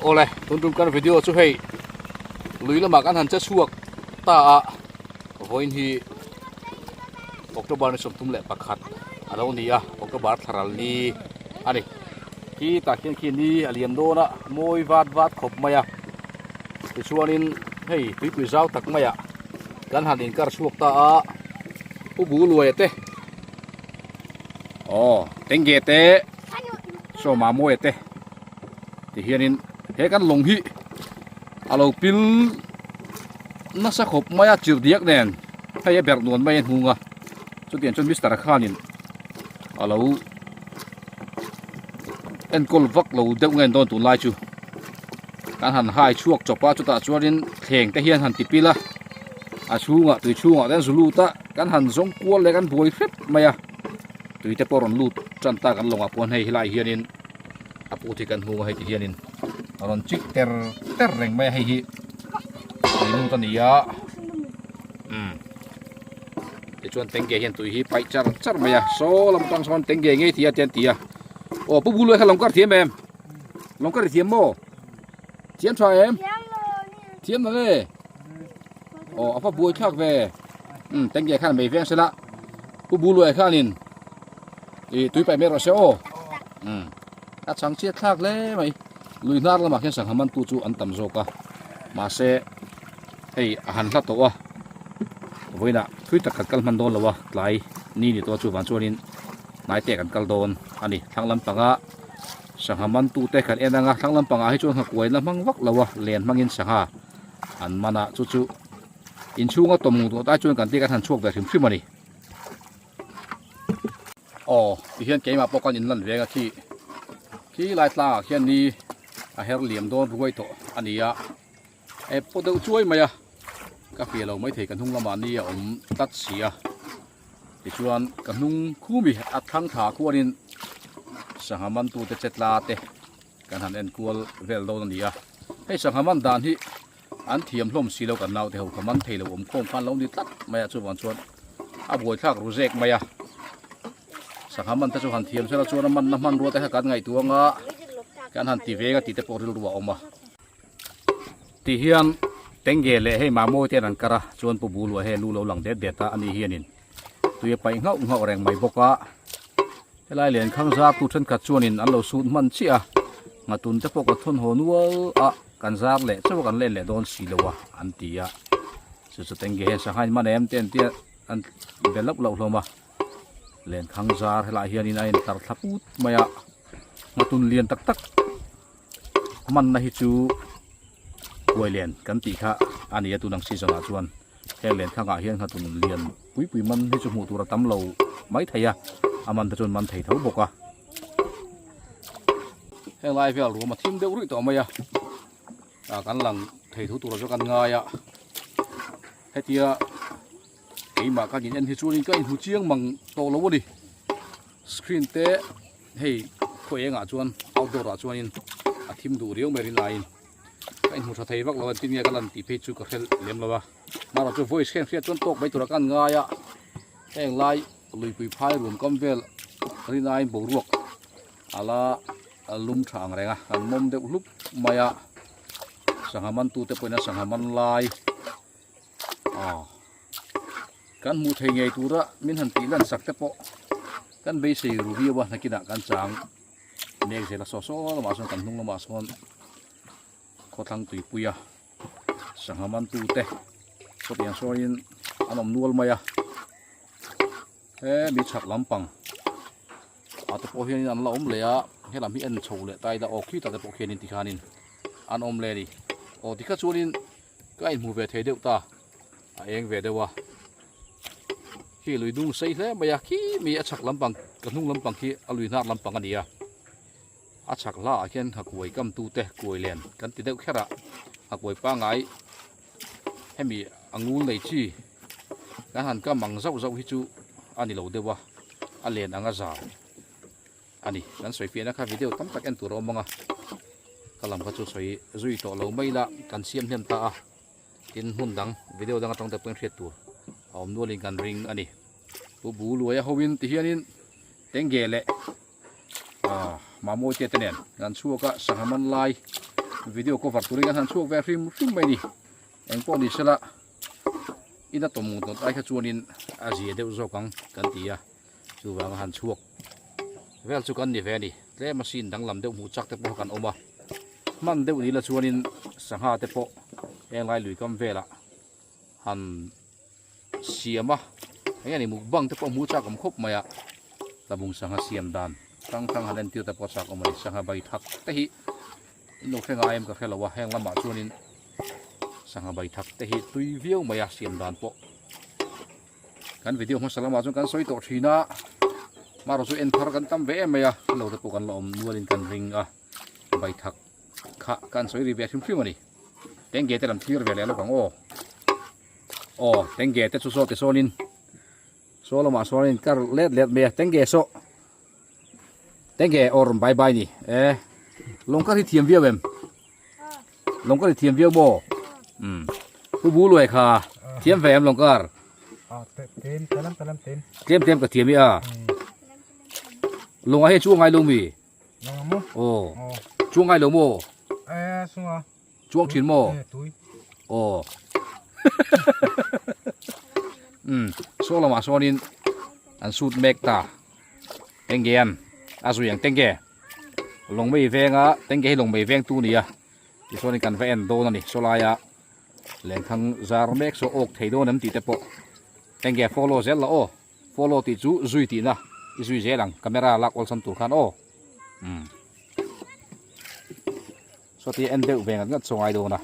Awle tun tum kan video chu hei lui lamah kan han che chhuak ta a vawiin hi October ni 31 a lo ni a October thlaral ni a ni khi tah khian khi ni a liam dawn a mawi vat vat khawp mai a tichuanin hei tuipui zau tak maiah kan han inkar chhuak ta a Pu Buluaia te aw Tengge te saw Mamawia te ti hianin he kan lawng hi a lo pil nasa khawp mai a chirh diak nen hei a berh nuan mai a hnung a chutiang chuan mister khanin a lo enkawl vak lo deuh nge an dawn tunlai chu kan han hai chhuak chawp a chutah chuanin thleng te hian han ti pil a a chhungah tui chhungah te an zu lut a kan han zawng kual leh kan buai hrep mai a tui te pawh a rawn lut tan ta kan lawngah pawh hei helaiah hianin a put hi kan hmu a hei ti hianin a rawn chik ter ter reng mai a hei hi tui lut a ni a umm tichuan tengge hian tui hi paih char char mai a saw lam atang sawn tengge ngei thei a te an ti a aw pu buluai kha lawng kar thiam em lawng kar i thiam maw thiam tha em thiam lo e aw a va buai thlak ve umm tengge khan mei veng sela pu buluai khanin Ih tui paih mai rawh se aw umm a chhang chhiat thlak hle mai lui hnar lamah khian sangha man tu chu an tam zawk a mahse hei a han hla tawh a vawiinah thui tak kan kal hman dawn lo a tlai ni ni tawh chuvang chuanin hnai te kan kal dawn a ni thlang lampanga sangha man tu te kan en anga thlang lampangah hi chuan nghakuai la hmang vak lo a len hmangin sangha an man a chu chu inchhunga tawm ngut ngawt ai chuan kan tih kan han chhuak ve hrim hrim a ni. Aw tihian keimah pawh kan inlan veng a khi khi lai tlangah khian ni a her liam dawn ruai tawh a ni a e pawh deuh chuai mai a ka hria lo maithei ka hnung lamah ni a awm tlat si a tichuan ka hnung khumi a thlang thla khuanin sangha mantute che tla te kan han en kual vel dawn a ni a hei sangha man dan hi an thiam hlawm si lo kan naute ho kha man thei lo awm khawm khan lo ni tlat mai a chuvang chuan a buaithlak ru zek mai a sangha man te chu han thiam sela chuan a manna hmanrua te kha kan ngaihtuah anga kan han ti veng a tih te pawh rilru a awm a ti hian tenge leh hei mamawi te an an kar a chuan pu buluah hei lu lo lang det det a ani hianin tui a paih nghauh nghauh reng mai bawk a helai len khang zar tu thenkhat chuanin an lo sut hman chiah a nghatun te pawh ka thawn haw nual a kan zar leh chauh a kan len leh dawn si lo a an ti a chu chu tenge hian sangha in man em te an tia an be loh loh hlawm a len khang zar helaiah hianin a intar thla put mai a nghatun lian tak tak hmanna hi chu kuai len kan tih kha a ni a tun ang season ah chuan heng len khangah hian nghatun lian pui pui man hi chu hmuh tur a tam lo mai thei a a man te chuan man thei tho bawk a heng lai vel ruam a thim deuh ruih tawh mai a ah kan lang thei thu tur ah chuan kan ngai a hetia keimah ka in en hi chuanin ka inhmu chiang mang tawh lo a ni screen te hei khaw engah chuan outdoor ah chuanin a thim duh riau mai rinaiin ka inhmu tha thei vak lo a tin nge ka lan tih phei chu ka hre lem lo a marawh chu voice hian hriat chuan tawk mai tura ka an ngai a heng lai luipui phai rum kam vel rinaiin boruak ala lum tha ang reng a an mawm deuh hlup mai a sangha man tute pawhin a sangha man lai aw kan hmuh thei ngei tura min han tih lan sak te pawh kan beisei ru viau a nakinah kan chang mek zel a saw saw lamah sawn kan hnung lamah sawn khawthlang tuipui a sangha man tu te sawtiang sawiin an awm nual mai a he mi chhak lampang ah te pawh hianin an la awm leh a helam hi en chho leh ta ila aw khi tah te pawh khianin tikhanin an awm leh a ni aw tikha chuanin ka inhmu ve thei deuh ta a eng ve deuh a khi lui dung sei hle mai a khi mi a chhak lampang ka hnung lampang khi a lui hnar lampang a ni a a chhak hla ah khian nghakuai kam tu te kuai len kan ti deuh kher a nghakuai pangai hemi a ngul nei chi kan han kam ang zauh zauh hi chu a ni lo deuh a a len ang a zau a ni kan sawi fiahna kha video tam tak en tur a awm ang a ka lam kha chu sawi zui tawh lo mai ila kan siam hnem ta a tin hmun dang video dang atang te pawhin hriat tur a awm nualin kan ring a ni pu bu luai a hoin ti hianin tenge leh ah mamawi te te nen kan chhuak a sangha man lai. Video cover turin kan han chhuak ve hrim hrim mai ni. Eng pawh ni sela ina tawm ngut ngut ai kha chuanin a zia deuh zawk ang kan ti a, chuvanga han chhuak vel chu kan ni ve a ni. Tlem a sin danglam deuh hmuh chak te pawh kan awm a, hman deuh ni la chuanin sangha te pawh henglai lui kam velah han siam a, eng nge ni mukbang te pawh hmuh chak awm khawp mai a, tlabung sangha siam dan hrang hrang han entir te pawh chak awm a ni, sangha bai thak te hi in lo hre ngai em ka hre lo a, heng lamah chuanin sangha bai thak te hi tui viau mai a siam dan pawh kan video hmasa lamah chuan kan sawi tawh thin a, marawh chu en thar kan tam ve em mai a, lo te pawh kan la awm nualin kan ring a, bai thak kha kan sawi ri ve hrim hrim a ni, tenge te lam thlir ve leh lawk ang aw. Aw tenge te chu saw ti sawnin saw lamah sawn in kar let let mai a tenge saw tenge aw rawn bai bai ni e lawng kar hi thiam viau em lawng kar hi thiam viau maw um pu bu luai kha thiam ve em lawng kar tlem tlem ka thiam i a lawng ah hian chu ngai lo mi aw chu ngai lo maw Chuang thin maw? Aw. Um, saw lamah sawnin an sut mek ta. Tenge an a zui ang tenge. Lawngmei venga tenge hi lawngmei veng tu nia. Tichuanin kan va en dawn a ni. Saw laia lenkhang zar mek saw awk thei dawn em tih te pawh. Tenge follow zel la aw. Follow tih chu zui tihna i zui zel ang camera lak awlsam tur khan aw. Um. Sawti en deuh ve ngat ngat chu ngai dawn a.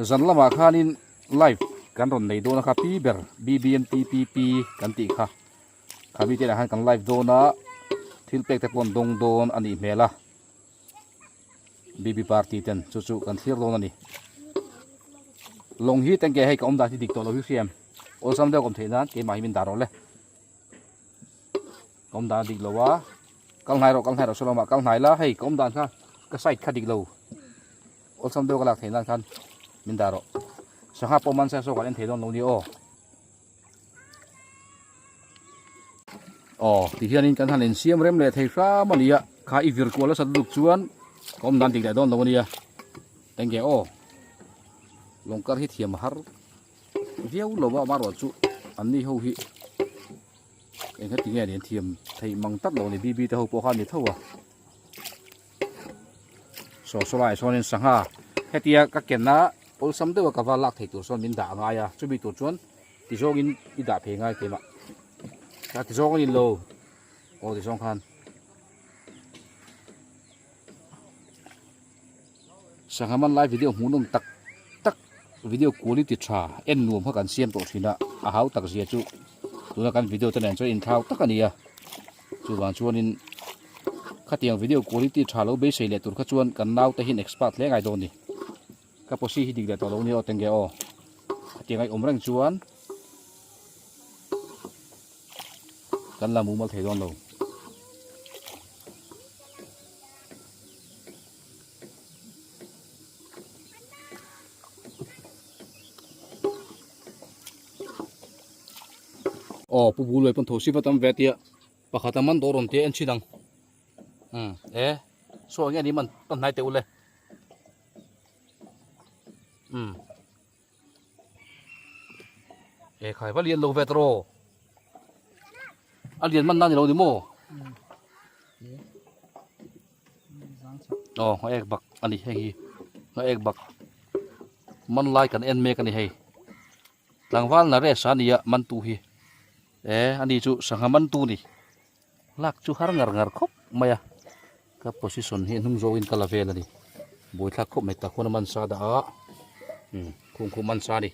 Zan lamah khanin live kan rawn nei dawn a kha pi ber BBMTPP kan tih kha. Khami te lah khan kan live dawn a thil pek te pawh an dawng dawn a nih hmel a. BB party ten chu chu kan thlir dawn a ni. Lawng hi tengke hei ka awm dan hi dik tawh lo hi hriam. Awlsam deuh ka awm theih nan keimah hi min dah rawh le. Ka awm dan a dik lo a kal hnai rawh kal hnai rawh saw lamah kal hnai la hei ka awm dan kha ka side kha dik lo awlsam deuh ka lak theih nan khan min dah rawh sangha pawh man se saw kan en thei dawn lo ni aw aw ti hianin kan han insiam rem leh thei hram a ni a kha i vir kual nasa lutuk chuan ka awm dan dik leh dawn lo a nia eng nge aw lawngkar hi thiam a har viau lo a amaherawh chu an ni ho hi eng heti nge an thiam theih mang tak lo ni bb te ho pawh kha a ni tho a saw saw laiah sawn in sangha hetia ka ken a awlsam deuh a ka va lak thei tur sawn min dah a ngai a chumi tur chuan ti zawng in i dah phei ngai keimah a ti zawng a ni lo aw ti zawng khan Sangha man lai video hmuhnawm tak tak video quality tha en nuam kha kan siam tawh thin a a hau tak zia chu tuna kan video te nen chuan inthlau tak a ni a chuvang chuanin khatiang video quality tha lo beisei leh tur kha chuan kan naute hian expert hle ngai dawn a ni ka posi hi dik leh tawh lo nia aw tenge aw khatiang a i awm reng chuan kan la mumal thei dawn lo. Aw pu bul lui pawn tho si va tam ve tia pakhat a man dawr rawn tia en chhin ang um e saw enge ni man pan hnai teh ule um e khai va lian lo ve tawh a lian man na ni lo ni maw aw a ek bak a ni hei hi a ek bak man lai kan en mek a ni hei tlangval na rest a nia man tu hi e ani chu sangha man tu ni lak chu har ngar ngar khawp mai a ka position hi hnung zawngin ka la vel a ni buaithlak khawp mai tak huan a man sa dah a um khung khu man sa a ni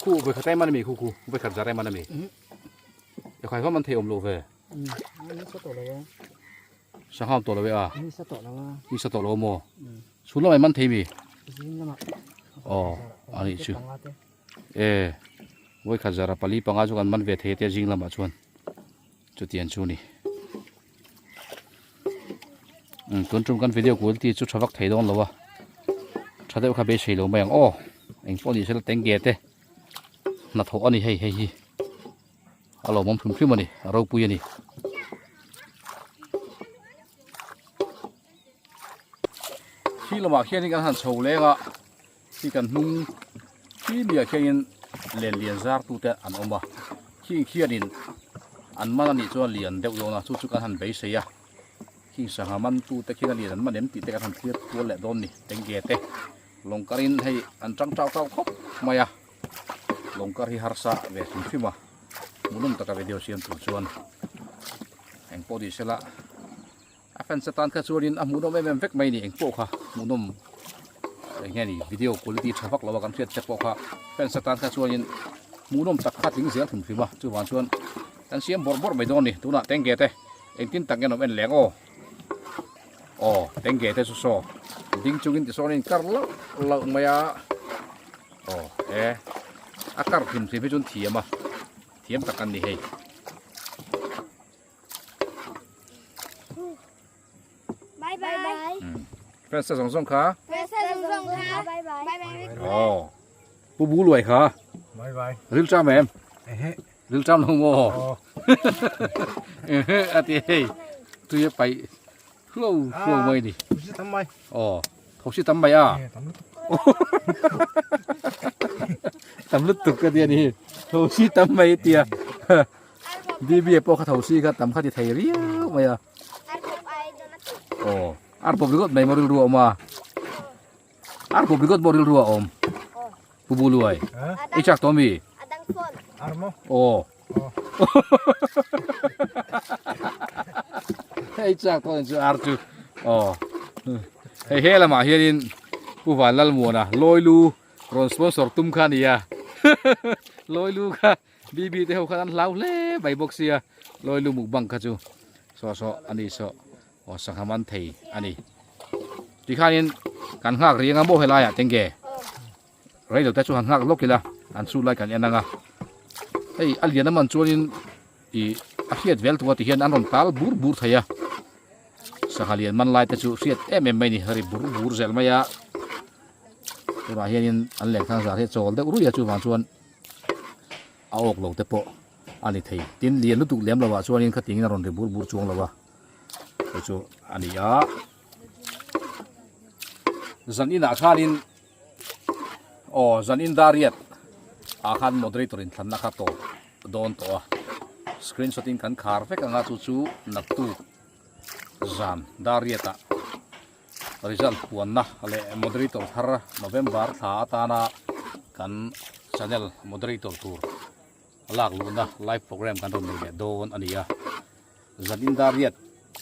khu vawikhat em a ni mi khu khu vawikhat zar em a ni mi e khai man thei awm lo ve sangha awm tawh lo e a ni sa tawh lo maw chhun lamah man thei mi aw a nih chu e vawikhat zara pali panga chu kan man ve thei a tia zing lamah chuan chutiang chu ni um tun tum kan video quality chu tha vak thei dawn lo a tha deuh kha beisei lo mai ang aw engpawh ni sela tenge te hnathawh a ni hei hei hi. A lawmawm hrim hrim a ni, a ropui a ni. Khi lamah khianin kan han chho leng a, khi kan hnung khi miah khianin len lian zar tute an awm a, khing khianin an man a nih chuan lian deuh dawn a, chu chu kan han beisei a, khing sangha man tute khian a lian an man em tih te kan han thlir kual leh dawn ni, tengge te lawng karin hei an tang tau tau khawp mai a. Lawng kar hi harsa ve hrim hrim a, hmuhnawm taka video siam tur chuan eng pawh ni sela a fans atan kha chuanin a hmuhnawm em em vek mai a ni eng pawh kha hmuhnawm eng nge ni video quality tha vak lo a kan hriat te pawh kha fans atan kha chuanin hmuhnawm tak kha tling zel hrim hrim a chuvang chuan kan siam bawrh bawrh mai dawn a ni tunah tengge te engtin tak nge an awm en leng aw. Aw tengge te chu saw ding chungin tisawn a inkar lauh lauh mai a aw e a kar hlim hlim hi chuan thiam a thiam tak an ni hei. Bye bye. Friends te zawng zawng kha. Friends te zawng zawng kha. Bye bye. Bye bye. Aw pu bu luai kha. Bye bye. Ril tram em? Ehe. Ril tram lo maw? A ti hei tui a paih hluau hluau mai ni. Thosi tam mai. Aw thosi tam mai a. Tam lutuk. Tam lutuk ka ti a ni. Thosi tam mai a ti a. BB pawh kha thosi kha tam kha ti thei riau mai a. Aw ar pawp ringawt mai maw rilru a awm a. Ar pawp ringawt maw rilru a awm. Pu Buluai. I chak tawh mi? Ar maw? Aw. Hei chak tawh chu ar chu. Aw. Hei he lamah hianin Pu Vanlalmuana Lawilu rawn sponsor tum kha a nia. Lawilu kha BB te ho khan an hlau hle mai bawk sia. Lawilu mukbang kha chu saw saw a ni saw. Aw sangha man thei a ni. Tikhanin kan nghak rih anga maw helaiah teng nge? Rei lo te chu han nghak lawk ila an chhut lai kan en anga. Hei a lian a man chuanin ih a hriat vel tuk a ti hian an rawn tal bur bur thei a. Sangha lian man lai te chu hriat em em mai a ni ri bur bur zel mai a. Tunah hianin an lehkha zar hi a chawl deuh ruih a chuvang chuan a awk lo te pawh a ni thei. Tin lian lutuk lem lovah chuanin khatingin a rawn ri bur bur chuang lo a. Chu chu a ni a. Zan inah khanin aw zan in dariat ah khan moderator in thlanna kha tawp dawn tawh a screenshot in kan khar vek anga chu chu naktuk zan dariat ah result puanna leh moderator thar November thla atana kan channel moderator tur lak luhna live program kan rawn nei leh dawn a ni a. Zanin dariat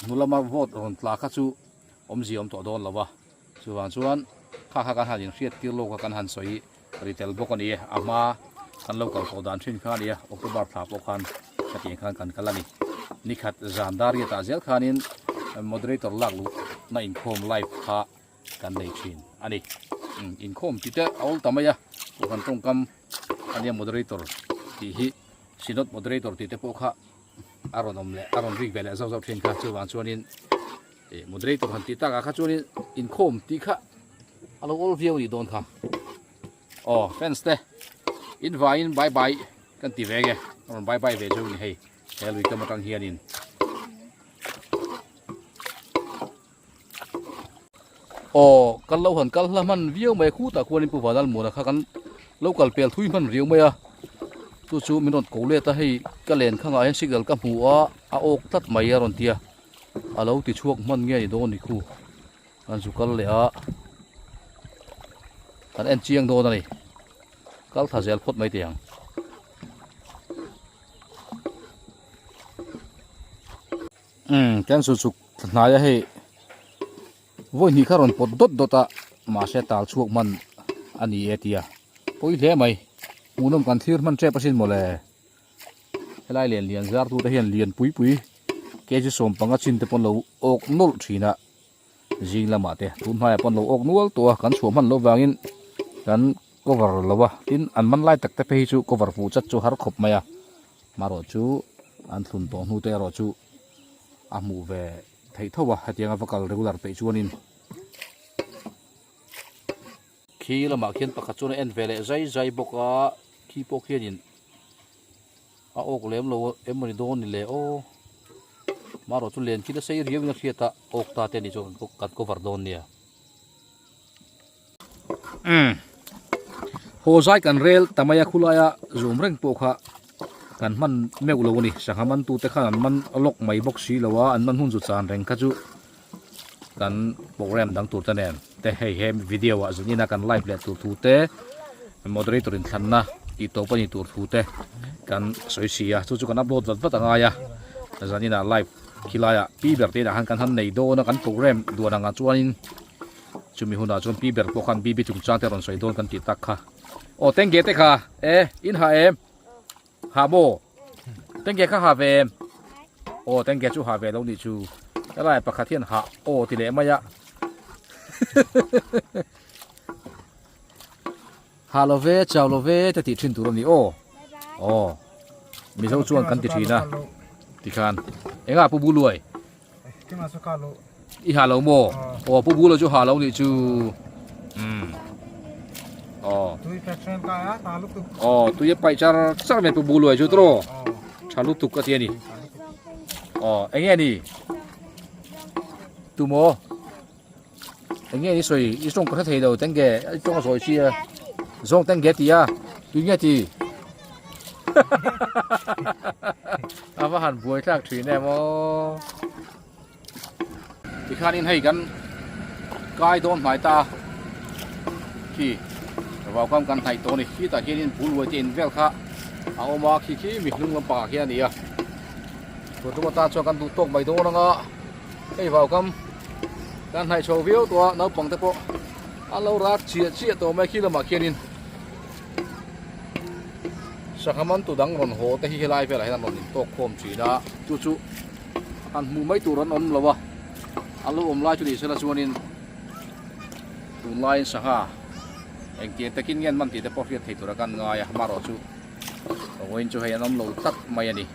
hnu lama vote rawn tla kha chu awmzia awm tawh dawn lo a, chuvang chuan kha kha kan han inhriat tir lawk a kan han sawi ri tel bawk a ni e, a hma kan lo kal tawh dan thin kha a ni a, October thla pawh khan khatiang khan kan kal a ni. Nikhat zan dariat ah zel khanin moderator lak luh na inkhawm live kha kan nei thin a ni. Inkhawm ti te a awl ta mai a, Kohhran tawngkam a nia moderator tih hi Synod moderator tih te pawh kha a rawn awm leh a rawn rik ve leh zauh zauh thin kha chuvang chuanin ih moderator han tih takah kha chuanin inkhawm tih kha a lo awl viau anih dawn kha aw fans te in vaiin bye bye kan ti ve nge a rawn bye bye ve chu ni hei he lui kam atang hianin aw kan lo han kal hla hman viau mai khutah khuanin Pu Vanlalmuana kha kan lo kal pel thui hman riau mai a chu chu min rawn ko let a hei ka len khangah hian signal ka hmu a a awk tlat mai a rawn ti a a lo ti chhuak hman nge ni dawn ni khu kan zu kal leh a kan en chiang dawn a ni kal tha zel phawt mai teh ang. Umm kan su chuk hnai a hei vawi hnih kha rawn pawt dawt dawt a mahse tal chhuak hman a ni e tia pawi hle mai hmuhnawm kan thlir hman tep asin mawle helai lian lian zar tu te hian lian pui pui kg 15 chin te pawn lo awk nawlh thin a zing lamah te tun hmaiah pawn lo awk nual tawh a kan chhuah hman loh vangin kan cover lo a tin an man lai tak te phei hi chu cover fuh chat chu har khawp mai a marawh chu an thlun tawh hnu te erawh chu a hmuh ve theih tho a hetiang a va kal regular peih chuanin khi lamah khian pakhat chuan a en ve leh zai zai bawk a khi pawh khianin. A awk lem lo em a ni dawn ni le aw. Marawh chu len khi la sei riau in a hriat a, awk ta te a nih chuan kan cover dawn nia. Umm haw zai kan rel ta mai a khulaia zawm reng pawh kha kan hman meuh lo a ni sangha man tute khan an man lawk mai bawk si lo a an man hun chu chan reng kha chu kan program dang tur te nen te hei he video ah zin ina kan live leh tur thu te moderator in thlanna tih tawp a ni tur thu te kan sawi si a chu chu kan upload vat vat a ngai a zan inah live khilaiah pi ber te inah khan kan han nei dawn a kan program duan angah chuanin. Chumi hunah chuan pi ber pawh khan BB chungchang te a rawn sawi dawn kan tih tak kha. Aw tengge te kha e in ha em? Ha maw? Tengge kha ha ve em? Aw tengge chu ha ve lo nih chu. Helai pakhat hian ha aw ti leh mai a. Ha lo ve, chau lo ve te tih thin tur a ni aw. Aw. Mizo chuan kan ti thin a. Tikhan engah pu Buluai? I ha lo maw? Aw pu Bula chu ha lo nih chu. Umm. Aw. Aw tui a paih char char mai pu Buluai chu tawh. Tha lutuk a ti a ni. Aw eng nge ni? Tu maw? Eng nge i sawi? I tawng ka hre thei lo tenge i tawng a sawi si a. Zawng tenge ti a. Tui nge ti? A va han buai thlak thin em aw. Tikhanin hei kan kai dawn hmai ta khi vau kam kan hnaih tawh a ni. Khitah khianin bul uai te in vel kha a awm a, khi khi mi hnung lampangah khian a ni a. Tun tum atan chuan kan duh tawk mai dawn anga hei vau kam kan hnaih chho viau tawh a, naupang te pawh an lo rak chiah chiah tawh mai khi lamah khianin. Sangha man tu dang rawn haw te hi helai velah hian an rawn intawk khawm thin a, chu chu han hmuh mai tur an awm lo a, an lo awm lai chu ni sela chuanin tunlaiin sangha engtiang takin nge an man tih te pawh hriat thei tura kan ngai a, amaherawh chu vawiin chu hei an awm lo tlat mai a ni.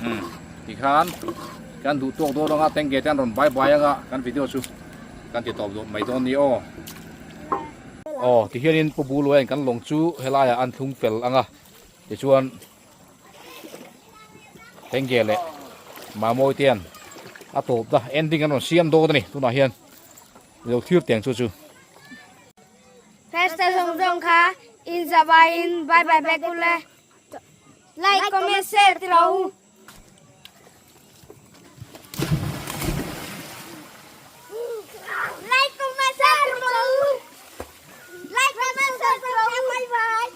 Umm tikhan kan duh tawk dawn anga tengge te an rawn bai bai anga kan video chu kan ti tawp mai dawn ni aw. Aw tihianin Pu Buluain kan lawng chu helaiah an thlung fel ang a, tichuan Tengge leh Mamawi te hian a tawp ta ending an rawn siam dawn a ni tunah hian lo thlir teng chu chu. Festa zawng zawng kha in zavaiin bye bye vek ule like comment share ti lo u. Like comment share ti lo u. Like comment share ti lo u. Bye bye.